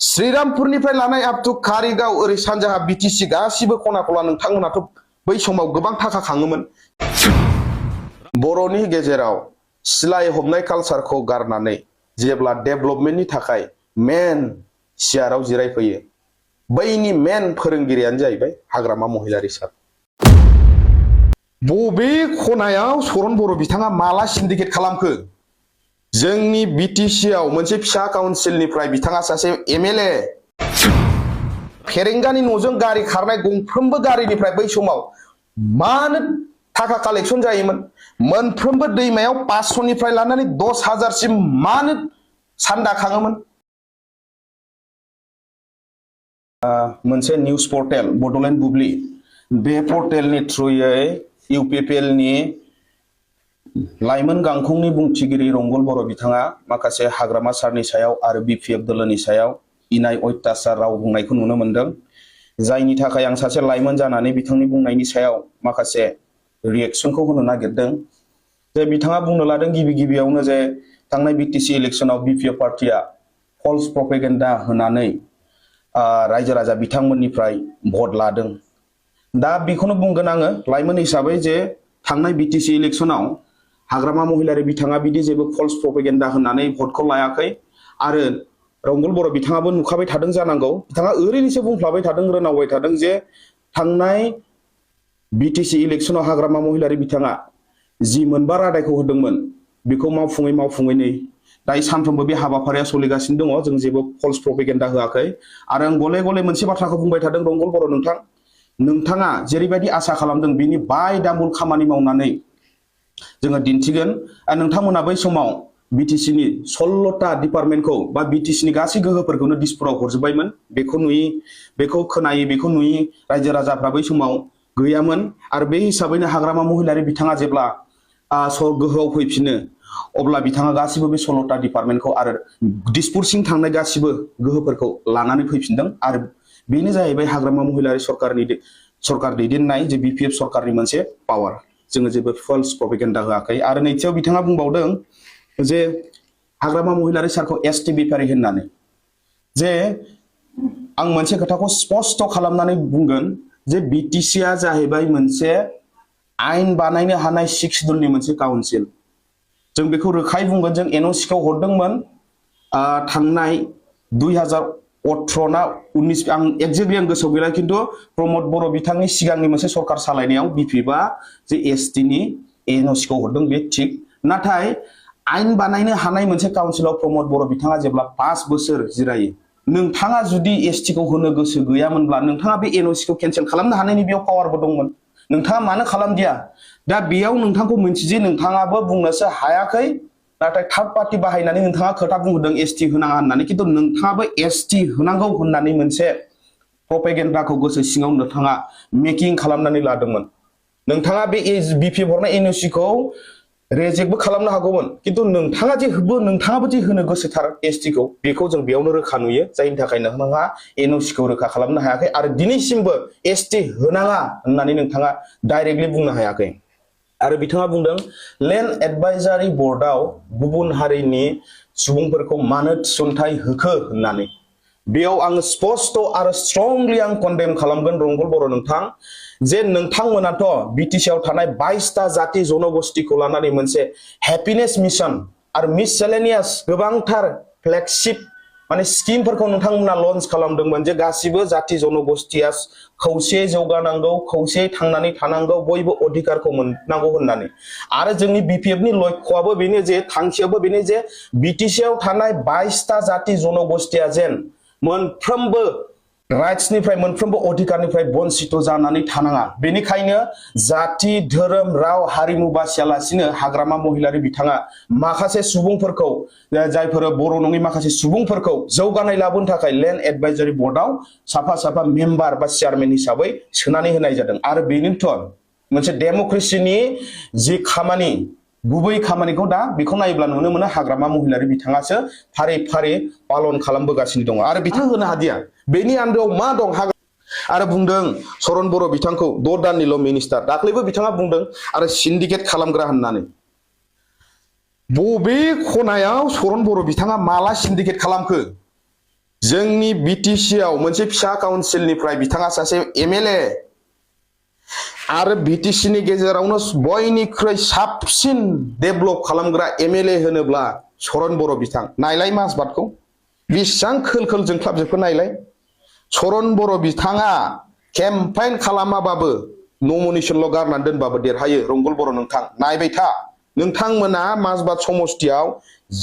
श्रीरामपुरनिफ्राय लानाय up to कारिगाव ओरै सानजाहा बिटिसि गासिबो खना खला नोंथांमोनाथ' बै समाव गोबां थाखा खाङोमोन। बर'नि गेजेराव सिलाय हमनाय कालचारखौ गारनानै जेब्ला डेभेलपमेन्टनि थाखाय मेन सियाराव जिरायफैयो बैनि मेन फोरोंगिरियानो जाहैबाय हाग्रामा महिलारि सार। बबे खनायाव सरन बर' बिथाङा माला सिन्डिकेट खालामखो? जोंनि बिटिसिआव मोनसे फिसा काउन्सिलनिफ्राय बिथाङा सासे एमएलए फेरेंगानि न'जों गारि खारनाय गंफ्रोमबो गारिनिफ्राय बै समाव मानो थाखा कालेक्सन जायोमोन? मोनफ्रोमबो दैमायाव 500 निफ्राय लानानै 10,000 सिम मानो सान्दा खाङोमोन? मोनसे निउज पर्टेल बड'लेण्ड बुब्लि, बे पर्टेलनि थ्रुयै इउपिपिएलनि लाइमोन गांखंनि बुंथिगिरि रंगल बर' बिथाङा माखासे हाग्रामा सारनि सायाव आरो बिपिएफ दोलोनि सायाव इनाय अयथासार राव बुंनायखौ नुनो मोनदों। जायनि थाखाय आं सासे लाइमोन जानानै बिथांनि बुंनायनि सायाव माखासे रिएक्शनखौ होनो नागिरदों। जे बिथाङा बुंनो लादों गिबि गिबियावनो जे थांनाय बिटिसि इलेक्शनाव बिपिएफ पार्टिया फल्स प्रपेगेन्डा होनानै रायजो राजा बिथांमोननिफ्राय भट लादों। दा बेखौनो बुंगोन आङो लाइमोन हिसाबै जे थांनाय बिटिसि इलेक्शनाव हाग्रामा महिलारि बिथाङा बिदि जेबो फल्स प्रपेगेन्डा होननानै भटखौ लायाखै आरो रंगल बर' बिथाङाबो नुखाबाय थादों जानांगौ। बिथाङा ओरैनोसो बुंफ्लाबाय थादों, रोनावबाय थादों जे थांनाय बिटिसि इलेक्शनाव हाग्रामा महिलारि बिथाङा जि मोनबा रादायखौ होदोंमोन बेखौ मावफुङै नै दायो सानफ्रोमबो बे हाबाफारिया सोलिगासिनो दङ। जों जेबो फल्स प्रपेगेन्डा होआखै आरो आं गले गले मोनसे बाथ्राखौ बुंबाय थादों, रंगल बर' नोंथाङा जेरैबायदि आसा खालामदों बिनि बाय डाबल खामानि मावनानै जोङो दिन्थिगोन। नोंथांमोना बै समाव बिटिसिनि 16टा डिपार्टमेन्टखौ बा बिटिसिनि गासै गोहोफोरखौनो दिसपुराव हरजोब्बायमोन। बेखौ नुयि, बेखौ खोनायै, बेखौ नुयि रायजो राजाफ्रा बै समाव गैयामोन आरो बे हिसाबैनो हाग्रामा महिलारि बिथाङा जेब्ला गोहोआव फैफिनो अब्ला बिथाङा गासिबो बे 16टा डिपार्टमेन्टखौ आरो दिसपुरसिम थांनाय गासिबो गोहोफोरखौ लानानै फैफिनदों आरो बेनो जाहैबाय हाग्रामा महिलारि सरकार दैदेननाय जे बिपिएफ सरकारनि मोनसे पावार। जोङो जेबो फल्स प्रपेगेन्डा होआखै। आरो नैथियाव बिथाङा बुंबावदों जे हाग्रामा महिलारि सारखौ एसटि बेफारि होननानै। जे आं मोनसे खोथाखौ स्पष्ट खालामनानै बुंगोन जे बिटिसिआ जाहैबाय मोनसे आयेन बानायनो हानाय 6 सिडुलनि मोनसे काउन्सिल। जों बेखौ रोखायै बुंगोन, जों एनअसिखौ हरदोंमोन थांनाय 2018 ना 19 आं एक्जेक्टलि आं गोसोआव गैला, खिन्थु प्रमद बर' बिथांनि सिगांनि मोनसे सरकार सालायनायाव बिपिएफआ जे एसटिनि एनअसिखौ हरदों बे थिग। नाथाय आयेन बानायनो हानाय मोनसे काउन्सिलाव प्रमद बर' बिथाङा जेब्ला 5 बोसोर जिरायो, नोंथाङा जुदि एसटिखौ होनो गोसो गैयामोनब्ला नोंथाङा बे एनअसिखौ केन्सेल खालामनो हानायनि बेयाव पावारबो दंमोन। नोंथाङा मानो खालामदिया? दा बेयाव नोंथांखौ मिन्थिजे नोंथाङाबो बुंनोसो हायाखै, नाथाय थार्ड पार्टी बाहायनानै नोंथाङा खोथा बुंदों एसटि होनाङा होननानै। खिन्थु नोंथाङाबो एसटि होनांगौ होननानै मोनसे प्रपेगेन्डाखौ गोसो सिङाव नोंथाङा मेकिं खालामनानै लादोंमोन। नोंथाङा बे बिपिएफ हरनाय एनअसिखौ रेजेक्टबो खालामनो हागौमोन, खिन्थु नोंथाङाबो जे होनो गोसोथार एसटिखौ, बेखौ जों बेयावनो रोखा नुयो। जायनि थाखाय नोंथाङा एनअसिखौ रोखा खालामनो हायाखै आरो दिनैसिमबो एसटि होनाङा होननानै नोंथाङा डाइरेक्टलि बुंनो हायाखै। आरो बिथाङा बुंदों लेन्ड एडभाइजारि बर्डआव गुबुन हारिनि सुबुंफोरखौ मानो थिसनथाइ होखो होननानै। बेयाव आङो स्पष्ट आरो स्ट्रंलि आं कन्डेम खालामगोन रंगल बर' जे नोंथांमोनाथ' बिटिसिआव थानाय 22टा जाति जनगोष्ठीखौ लानानै मोनसे हेपिनेस मिशन आरो मिससेलेनियास गोबांथार फ्लेगशिप माने स्किमफोरखौ नोंथांमोना लन्च खालामदोंमोन जे गासिबो जाति जनगोष्ठीया खौसेयै जौगानांगौ, खौसेयै थांनानै थानांगौ, बयबो अधिकारखौ मोननांगौ होननानै। आरो जोंनि बिपिएफनि लक्ष्यआबो बेनो जे थांखियाबो बेनो जे बिटिसिआव थानाय 22टा जाति जनगोष्ठीया जेन मोनफ्रोमबो राइट्सनिफ्राय, मोनफ्रोमबो अधिकारनिफ्राय बन्सित जानानै थानाङा। बेनिखायनो जाति, धोरोम, राव, हारिमु बासियालासिनो हाग्रामा महिलारि बिथाङा माखासे सुबुंफोरखौ, जायफोर बर' नङि माखासे सुबुंफोरखौ जौगानाय लाबोनो थाखाय लेन्ड एडभाइजारि बर्डआव साफा मेम्बार बा चेयारमेन हिसाबै सोनानै होनाय जादों। आरो बेनोथ' मोनसे डेम'क्रेसिनि जि खामानि, गुबै खामानिखौ दा बेखौ नायोब्ला नुनो मोनो हाग्रामा महिलारि बिथाङासो फारि फारि पालन खालामबोगासिनो दङ। आरो बिथां होनो हादिया बेनि आन्दोआव मा दं। आरो बुंदों सरन बर' बिथांखौ 6 दाननिल' मिनिस्टार। दाख्लैबो बिथाङा बुंदों आरो सिन्डिकेट खालामग्रा होननानै। बबे खनायाव सरन बर' बिथाङा माला सिन्डिकेट खालामखो? जोंनि बीटीसी आव मोनसे फिसा काउन्सिलनिफ्राय बिथाङा सासे एमएलए आरो बीटीसी नि गेजेरावनो बयनिख्रुइ साबसिन डेभलप खालामग्रा एमएलए होनोब्ला चरण बर' बिथां नायलाय माजबादखौ बेसेबां खोल खोल जोंख्लाबजोबखो नायलाय चरण बर' बिथाङा केम्पेइन खालामाबाबो नमिनेशनल' गारनानै दोनबाबो देरहायो रंगल बर' नोंथां नायबाय था नोंथांमोना माजबाद समस्तियाव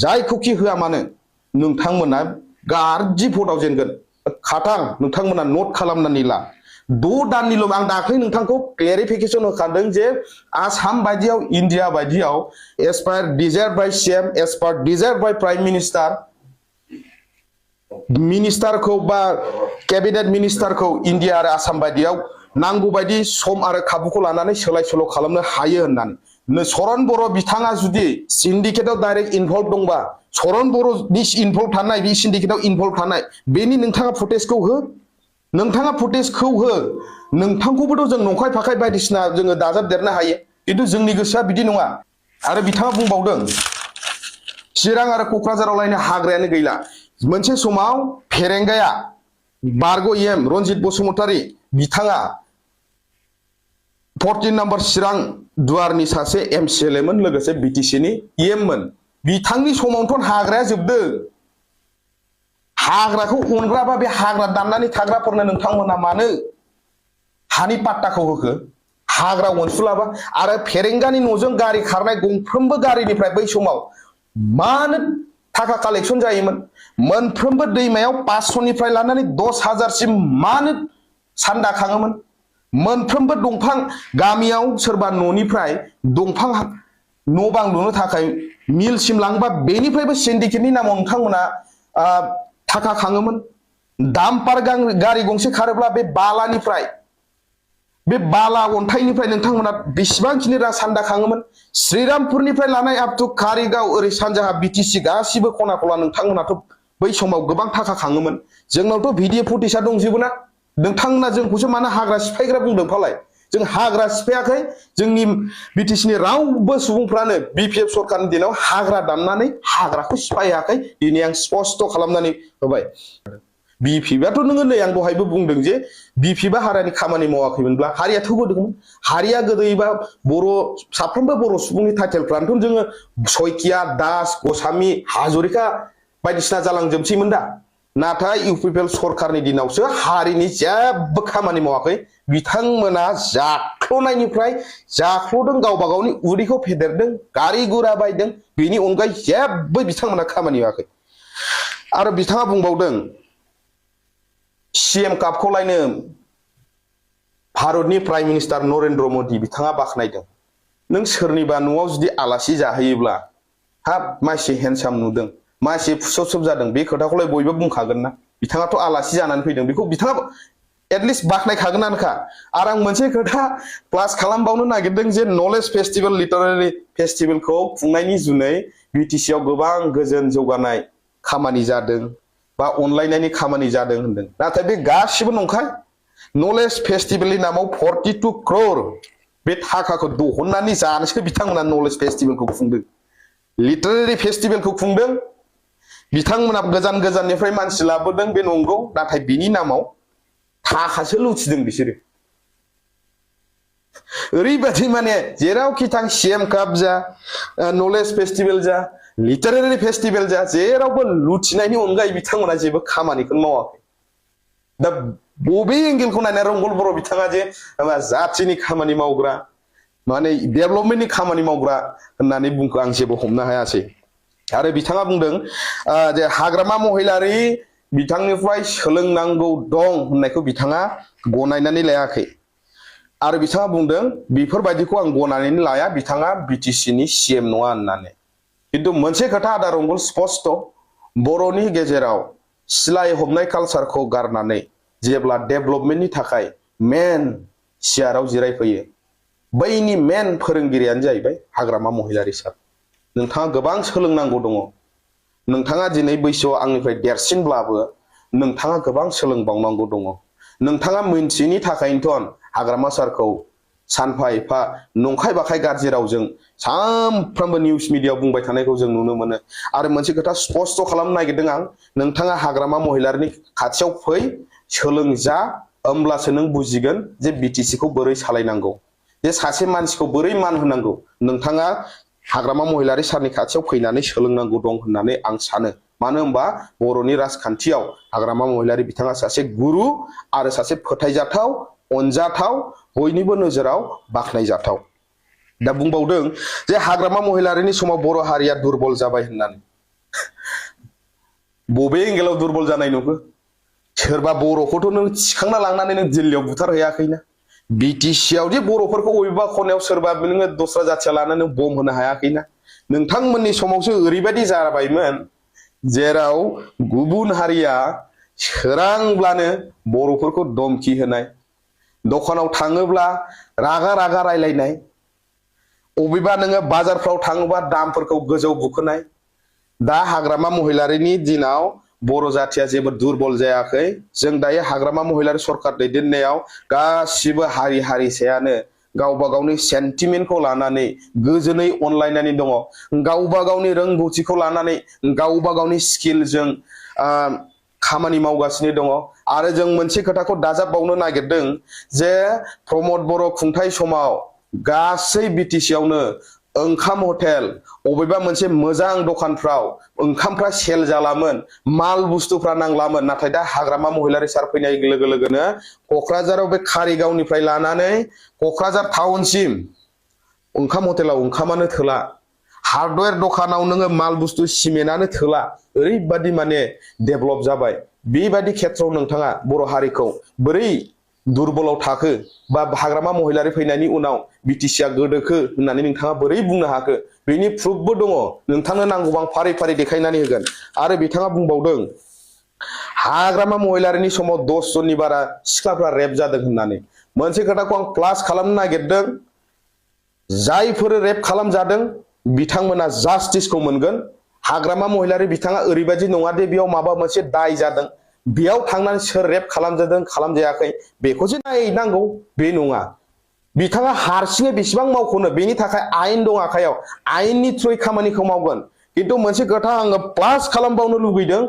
जायखौखि होआ मानो नोंथांमोना गारजि भटआव जेनगोन खाथां नोंथांमोना नट खालामनानै ला 2 दाननिल' आं दाख्लै नोंथांखौ क्लेरिफिकेशन होखादों जे आसाम बायदियाव इन्डिया बायदियाव as per desired by CM as per desired by prime minister को बा कैबिनेट मिनिस्टार को इन्डिया आरो आसाम बायदियाव नांगौ बायदि सम आरो खाबुखौ लानानै सोलाय सोल' खालामनो हायो होननानै चरण बर' बिथाङा जुदि सिन्डिकेटआव डाइरेक्ट इनभल्व दंबा चरण बर'नि इनभल्व थानाय बे सिन्डिकेटआव इनभल्व थानाय बेनि नोंथाङा फुटेजखौ हो नोंथाङा फुटेजखौ हो नोंथांखौबोथ' जों नंखाय फाखाय बायदिसिना जोङो दाजाबदेरनो हायो खिन्थु जोंनि गोसोआ बिदि नङा आरो बिथाङा बुंबावदों चिरां आरो क'क्राझाराव लायनो हाग्रायानो गैला मोनसे समाव फेरेंगाया बारग' एम रनजित बसुमतारी बिथाङा 14 नम्बर चिरां दुवारनि सासे एमसिएलए मोन लोगोसे बीटीसी नि एम मोन बिथांनि समावथ' हाग्राया जोबदों हाग्राखौ अनग्राबा बे हाग्रा दाननानै थाग्राफोरनो नोंथांमोना मानो हानि पाट्टाखौ होखो हाग्रा अनसुलाबा आरो फेरेंगानि न'जों गारि खारनाय गंफ्रोमबो गारिनिफ्राय बै समाव मानो थाखा कालेक्शन जायोमोन मोनफ्रोमबो दैमायाव 500 निफ्राय लानानै 10,000 सिम मानो सान्दा खाङोमोन मोनफ्रोमबो दंफां गामियाव सोरबा न'निफ्राय दंफां न' बां लुनो थाखाय मिलसिम लांबा बेनिफ्रायबो सिन्डिकेटनि नामाव नोंथांमोना थाखा खाङोमोन डाम्पार गारि गंसे खारोब्ला बे बालानिफ्राय बे बाला अन्थाइनिफ्राय नोंथांमोना बेसेबांखिनि रां सान्दा खाङोमोन श्रीरामपुरनिफ्राय लानाय आप टु कारिगाव ओरै सानजाहा बीटीसी गासिबो खना खला नोंथांमोनाथ' बै समाव गोबां थाखा खाङोमोन जोंनावथ' भिडिअ फुटेजआ दंजोबो ना नोंथांमोना जोंखौसो मानो हाग्रा सिफायग्रा बुंदों फालाय जों हाग्रा सिफायाखै जोंनि बीटीसी नि रावबो सुबुंफ्रानो बीपीएफ सरकारनि दिनाव हाग्रा दाननानै हाग्राखौ सिफायाखै दिनै आं स्पष्ट खालामनानै होबाय बीपीएफआथ' नोङो नै आं दहायबो बुंदों जे बीपीएफआ हारियानि खामानि मावाखैमोनब्ला हारिया थौबोदोंमोन हारिया गोदैबा बर' साफ्रोमबो बर' सुबुंनि टाइटेलफ्रानोथ' जोङो सयकिया दास गसामि हाजरिका बायदिसिना जालांजोबसैमोन दा नाथाय इउपिपिएल सरकारनि दिनावसो हारिनि जेबो खामानि मावाखै बिथांमोना जाख्ल'नायनिफ्राय जाख्ल'दों गावबा गावनि उदैखौ फेदेरदों गारि गुरा बायदों बेनि अनगायै जेबो बिथांमोना खामानि मावाखै आरो बिथाङा बुंबावदों सीएम कापखौ लायनो भारतनि प्राइम मिनिस्टार नरेन्द्र मोदी बिथाङा बाख्नायदों नों सोरनिबा न'आव जुदि आलासि जाहैयोब्ला हाब मानसि हेन्डसाम नुदों मानसि फुसबसब जादों बे खोथाखौलाय बयबो बुंखागोन ना बिथाङाथ' आलासि जानानै फैदों बेखौ बिथाङा एटलिस्ट बाख्नायखागोनानोखा आरो आं मोनसे खोथा प्लास खालामबावनो नागिरदों जे नलेज फेस्टिभेल लिटारेरि फेस्टिभेलखौ खुंनायनि जुनै बीटीसी आव गोबां गोजोन जौगानाय खामानि जादों बा अनलायनायनि खामानि जादों होनदों नाथाय बे गासिबो नंखाय नलेज फेस्टिभेलनि नामाव 42 crore बे थाखाखौ दहननानै जानोसो बिथांमोना नलेज फेस्टिभेलखौ खुंदों लिटारेरि फेस्टिभेलखौ खुंदों बिथांमोना गोजान गोजाननिफ्राय मानसि लाबोदों बे नंगौ नाथाय बिनि नामाव थाखासो लुथिदों बिसोरो ओरैबायदि माने जेरावखि थां सीएम काप जा नलेज फेस्टिभेल जा लिटारेरि फेस्टिभेल जा जेरावबो लुथिनायनि अनगायै बिथांमोना जेबो खामानिखौनो मावाखै दा बबे एंगेलखौ नायना रंगल बर' बिथाङा जे जाथिनि खामानि मावग्रा माने डेभेलपमेन्टनि खामानि मावग्रा होननानै बुंखो आं जेबो हमनो हायासै आरो बिथाङा बुंदों जे हाग्रामा महिलारि बिथांनिफ्राय सोलोंनांगौ दं होननायखौ बिथाङा गनायनानै लायाखै आरो बिथाङा बुंदों बेफोरबायदिखौ आं गनायनानै लाया बिथाङा बीटीसी नि सीएम नङा होननानै किन्तु मोनसे खोथा आदा रंगल स्पष्ट बर'नि गेजेराव सिलाय हबनाय कालचारखौ गारनानै जेब्ला डेभेलपमेन्टनि थाखाय मेन सियाराव जिरायफैयो बैनि मेन फोरोंगिरियानो जाहैबाय हाग्रामा महिलारि सार नोंथाङा गोबां सोलोंनांगौ दङ नोंथाङा दिनै बैसोआव आंनिफ्राय देरसिनब्लाबो नोंथाङा गोबां सोलोंबावनांगौ दङ नोंथाङा मोनथियैनि थाखायनोथ' हाग्रामा सारखौ सानफा एफा नंखाय बाखाय गाज्रि रावजों सानफ्रोमबो निउस मिडियायाव बुंबाय थानायखौ जों नुनो मोनो आरो मोनसे खोथा स्पष्ट खालामनो नागिरदों आं नोंथाङा हाग्रामा महिलारिनि खाथियाव फै सोलोंजा होमब्लासो नों बुजिगोन जे बिटिसि खौ बोरै सालायनांगौ जे सासे मानसिखौ बोरै मान होनांगौ नोंथाङा हाग्रामा महिलारि सारनि खाथियाव फैनानै सोलोंनांगौ दं होननानै आं सानो मानो होनबा बर'नि राजखान्थियाव हाग्रामा महिलारि बिथाङा सासे गुरु आरो सासे फोथायजाथाव अनजाथाव बयनिबो नोजोराव बाख्नायजाथाव दा बुंबावदों जे हाग्रामा महिलारिनि समाव बर' हारिया दुरबल जाबाय होननानै बबे एंगेलाव दुरबल जानाय नुखो सोरबा बर'खौथ' नों थिखांना लांनानै नों दिल्लीयाव बुथारहैयाखैना बिटिसि आव जे बर'फोरखौ बबेबा खनायाव सोरबा नोङो दस्रा जाथिया लानानै बम होनो हायाखैना नोंथांमोननि समावसो ओरैबायदि जाबायमोन जेराव गुबुन हारिया सोरांब्लानो बर'फोरखौ धमकी होनाय दखानाव थाङोब्ला रागा रागा रायलायनाय अबेबा नोङो बाजारफ्राव थाङोबा दामफोरखौ गोजौ बुखोनाय दा हाग्रामा महिलारिनि दिनाव बर' जाथिया जेबो दुरबल जायाखै जों दायो हाग्रामा महिलारि सरकार दैदेननायाव गासिबो हारि हारिसायानो गावबा गावनि सेन्टिमेन्टखौ लानानै गोजोनै अनलायनानै दङ गावबा गावनि रोंगौथिखौ लानानै गावबा गावनि स्किलजों खामानि मावगासिनो दङ आरो जों मोनसे खोथाखौ दाजाबबावनो नागिरदों जे प्रमद बर' खुंथाय समाव गासै बिटिसि आवनो ओंखाम हटेल अबेबा मोनसे मोजां दखानफ्राव ओंखामफ्रा सेल जालामोन माल बुस्थुफ्रा नांलामोन नाथाय दा हाग्रामा महिलारि सार फैनाय लोगो लोगोनो क'क्राझाराव बे कारिगावनिफ्राय लानानै क'क्राझार टाउनसिम ओंखाम हटेलाव ओंखामानो थोला हार्डवेयर दखानाव नोङो माल बुस्थु सिमेन्टआनो थोला ओरैबादि माने डेभेलप जाबाय बेबादि खेथ्रआव नोंथाङा बर' हारिखौ बोरै दुरबलाव थाखो बा हाग्रामा महिलारि फैनायनि उनाव बिटिसिआ गोदोखो होननानै नोंथाङा बोरै बुंनो हाखो बेनि प्रुफबो दङ नोंथांनो नांगौबा आं फारि फारि देखायनानै होगोन आरो बिथाङा बुंबावदों हाग्रामा महिलारिनि समाव 10 जननि बारा सिख्लाफ्रा रेप जादों होननानै मोनसे खोथाखौ आं प्लास खालामनो नागिरदों जायफोर रेप खालामजादों बिथांमोना जास्टिसखौ मोनगोन हाग्रामा महिलारि बिथाङा ओरैबायदि नङा दे बेयाव माबा मोनसे दाय जादों बेयाव थांनानै सोर रेप खालामजादों खालामजायाखै बेखौसो नायनांगौ बे नङा बिथाङा हारसिङै बेसेबां मावख'नो बेनि थाखाय आयेन दं आखायाव आयेननि थ्रुयै खामानिखौ मावगोन किन्तु मोनसे खोथा आङो प्लास खालामबावनो लुबैदों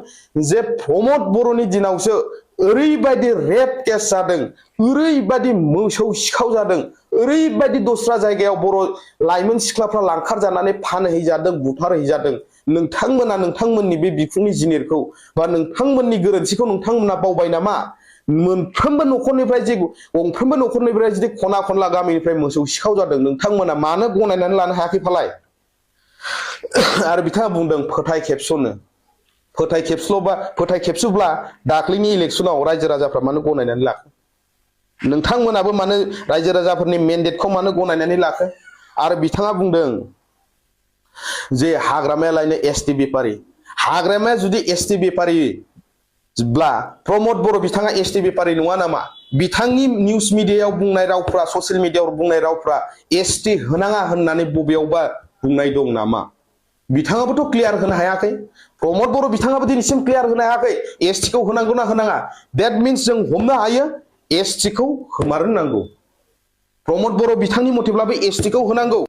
जे प्रमद बर'नि दिनावसो ओरैबायदि रेप केस जादों ओरैबायदि मोसौ सिखाव जादों ओरैबायदि दस्रा जायगायाव बर' लाइमोन सिख्लाफ्रा लांखार जानानै फानहैजादों बुथारहैजादों नोंथांमोना नोंथांमोननि बे बिखुंनि जिनिरखौ बा नोंथांमोननि गोरोन्थिखौ नोंथांमोना बावबाय नामा मोनफ्रोमबो न'खरनिफ्राय जे गंफ्रोमबो न'खरनिफ्राय जुदि खना खनला गामिनिफ्राय मोसौ सिखाव जादों नोंथांमोना मानो गनायनानै लानो हायाखै फालाय आरो बिथाङा बुंदों फोथाय खेबसुब्ला दाख्लैनि इलेक्सनाव रायजो राजाफ्रा मानो गनायनानै लाखो नोंथांमोनाबो मानो रायजो राजाफोरनि मेन्डेटखौ मानो गनायनानै लाखो आरो बिथाङा बुंदों जे हाग्रामायालायनो एसटि बेपारि हाग्रामाया जुदि एसटि बेपारि ब्ला प्रमद बर' बिथाङा एसटि बेपारि नङा नामा बिथांनि निउस मिडियायाव बुंनाय रावफ्रा ससियेल मिडियायाव बुंनाय रावफ्रा एसटि होनाङा होननानै बबेयावबा बुंनाय दं नामा बिथाङाबोथ' क्लियार होनो हायाखै प्रमद बर' बिथाङाबो दिनैसिम क्लियार होनो हायाखै एसटिखौ होनांगौ ना होनाङा दैट मिन्स जों हमनो हायो एसटिखौ होमारनांगौ प्रमद बर' बिथांनि मथेब्लाबो एसटिखौ होनांगौ